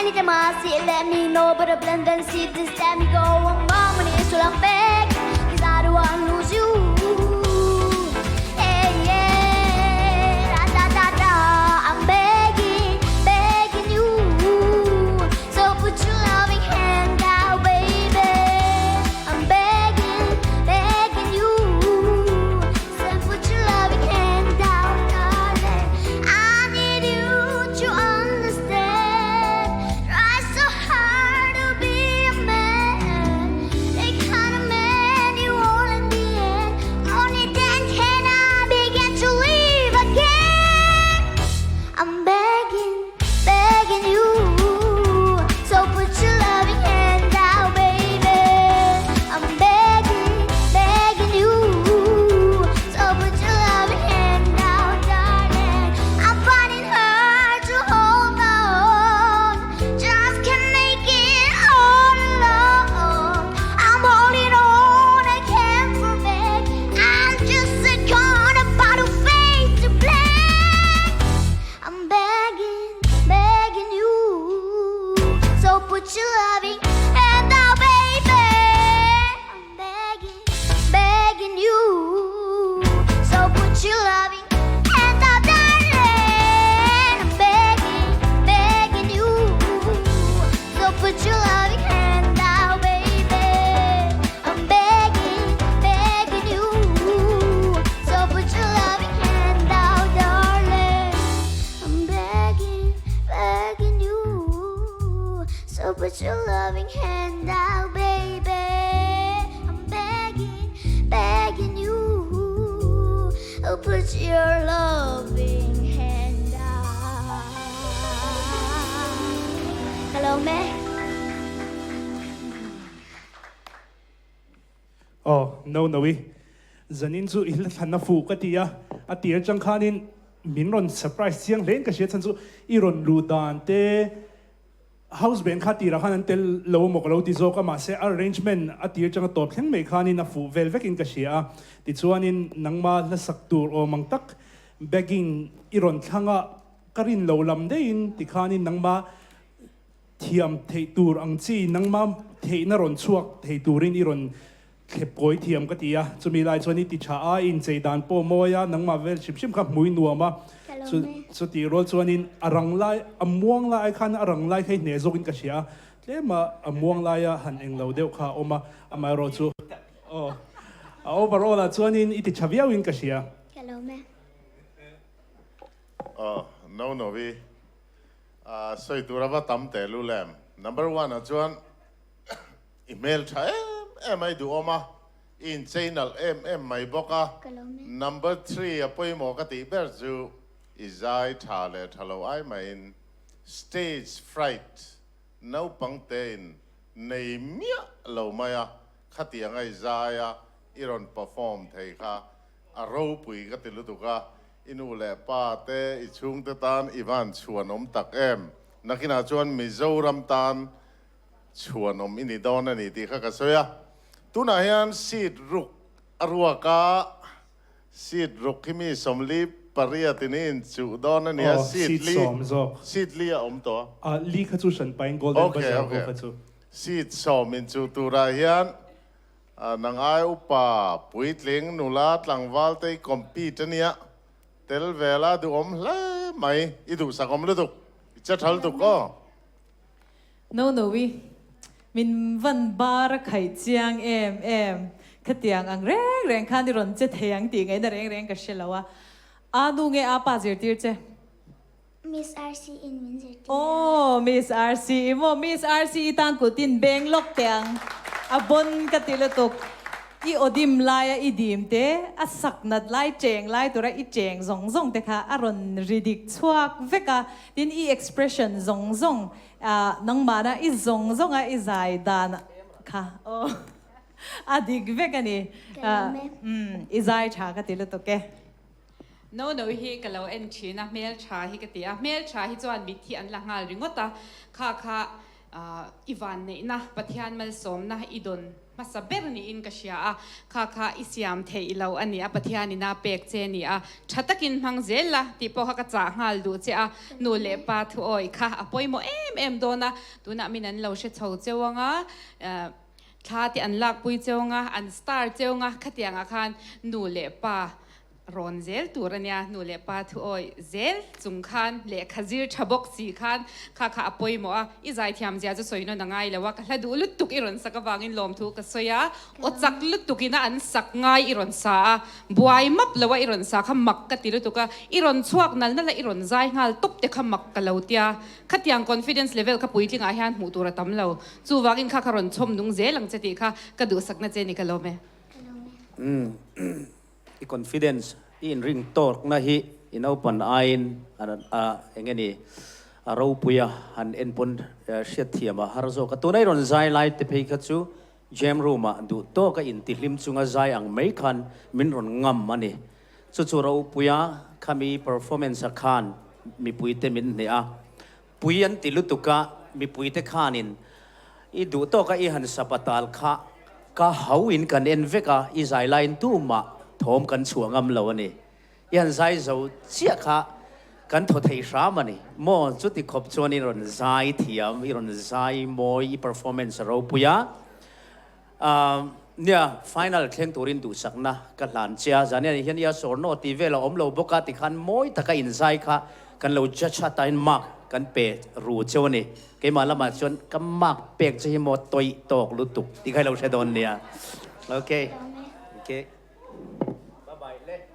Anytime I see it, let me know. But a blend and see this, let me go. I'm on my knees till I'm back. Cause I don't wanna lose you. Hey, yeah, da da da da. I'm begging, begging you. So put your loving hand out, baby. I'm begging, begging you. So put your loving hand out, darling. I need you to understand. Try so hard to be a man. The kind of man you want in the end. Only then can I begin to live again. I'm begging, begging you. So put your loving hand out, baby. I'm begging, begging you. So put your loving hand out, darling. I'm finding hard to hold on. Just can't make it all alone. I'm holding on, I can't fall back. I'm just a gone about to fade to black. I'm begging, begging you. So put your loving hand out, baby. I'm begging, begging you. So put your loving hand out, darling. I'm begging, begging you. So put your loving hand out, baby. I'm begging, begging you. So put your loving hand out, darling. I'm begging, begging you. So put your loving hand out, baby. I'm begging, begging you. Oh, put your loving hand out. Hello, me. Aw, no no i. Zanin chu i hla thlan a fuh ka ti a, a tir atang khanin min rawn surprise chiang hle in ka hria chhan chu i rawn luh dan te House band kha tirah khan an tel lo emaw ka lo ti zawk a, mahse arrangement a tir changa tawp thleng mai khanin a fuh vel vekin ka hria a. Tichuanin nangma hlasak tur awm ang tak begging i rawn thlang a, ka rin lo lam deihin tikhanin nangma thiam theih tur ang chi, nangma theihna rawn chhuak thei turin i rawn Thlep kawi thiam ka ti a, chumi lai chuan i ti tha a, i inchei dan pawh mawi a, nangmah vel hrim hrim kha hmui nuam a, chu chuti rual chuanin a rang lai, a muang lai ai khan a rang lai kha i hneh zawkin ka hria a, tlema a muang laia han eng lo deuh kha a awm a, amaherawh chu aw a overall ah chuanin i ti tha viauin ka hria. Aw no no i sawi tur ava tam teh lul em, number one ah chuan I hmel tha em em a, i duhawm a, i inchei nalh em em mai bawk a. Number thre a pawimawh ka tih ber chu i zai tha leh tha lo ai maiin stage fright naupang tein nei miah lo mai a, khatiang a i zai a, i rawn perform thei kha a ropui ka ti lutuk a, i nu leh pa te, i chhungte tan i van chhuanawm tak em. Nakinah chuan Mizoram tan chhuanawm i ni dawn a ni tih kha ka sawi a. Tunah hian seat ruk a ruak a, seat ruk hi mi 48 in i inchuh dawn a ni a, Aw, seat seat li, 10 zawk. seat li a awm tawh a. Ah, li kha chu hran pain Golden Okay, Buzzer ho okay. kha chu. Seat 10 inchuh turah hian nang ai upa puitling nula tlangval te i compete a nia, tel vela duhawm hle mai, i duhsak awm lutuk, i che tha lutuk aw. No no i, min van bar a khaih chiang em em, khatiang ang reng reng khan i rawn che thei ang tih ngaihna reng reng ka hre lo a, a nu nge a pa zirtir che? Miss RC in min zirtir a. Aw Miss RC i maw, Miss RC i tan kut in beng lawk teh ang, a bon ka ti lutuk, i aw dim laia i dim te, a sak nat lai cheng lai tura i cheng zawng zawng te kha a rawn ri dik chhuak vek a, tin i expression zawng zawng Nangmahna i zawng zawnga i zai dan kha aw a dik vek a ni. I zai tha ka ti lutuk e. No no hi ka lo en thin a, hmel tha hi ka ti a, hmel tha hi chuan mitthi an la nghal ringawt a, kha kha i vanneihna Pathian malsawmna i dawn. hmasa ber niin ka hria a, kha kha i siam theih lo a ni a, Pathianin a pek che a ni a, tha takin hmang zel la tih pawh kha ka chah nghal duh che a, nu leh pa thuawi kha a pawimawh em em dawn a, tunah min an lo hre chho cheu ang a, thla te an lakpui cheu ang a, an star cheu ang a, khatiangah khan nu leh pa Rawn zel tur a nia, nu leh pa thu awih zel chung khan lehkha zir tha bawk si khan kha kha a pawimawh a, i zaithiam zia chu sawi nawn a ngai lo a, ka hla duh lutuk i rawn sak avangin lawmthu ka sawi a, aw chak lutuk ina an sak ngai i rawn sa a, buai map lo a i rawn sa kha mak ka ti lutuk a, i rawn chhuak nal nal a i rawn zai nghal tawp te kha mak ka lo tia, khatiang confidence level kha puitlingah hian hmuh tur a tam lo, chuvangin kha kha rawn chhawm nung zel ang che tih kha ka duhsakna che ni ka lawm e. I confidence, i inring tawkna hi i naupan aiin a eng nge ni, a ropui a, han en pawn hriat thiam a har zawk a. Tuna i rawn zai lai te phei kha chu jam room ah duh tawk a intihlim chunga zai ang mai khan min rawn ngam a ni. Chu chu ropui a, khami performance ah khan mipui te min hneh a. Pui an ti lutuk a, mipui te khanin i duh tawk a i han sapatal kha ka hau in kan en vek a, i zai laiin tumah thawm kan chhuah ngam lo a ni. I han zai zo chiah kha kan thaw thei hram a ni. Maw chuti khawp chuan i rawn zai thiam, i rawn zai mawi, i performance a ropui a. Nia, final thleng turin duhsakna ka hlan che a, zan hian hian yes or no tih vel a awm lo bawk a, tikhan mawi taka inzai kha kan lo judge a, tain mark kan pe ru cheu a ni. Keimah lamah chuan ka mark pek che hi maw tawih tawk lutuk tih kha i lo hre dawn nia. Okay. Okay. Bye bye le.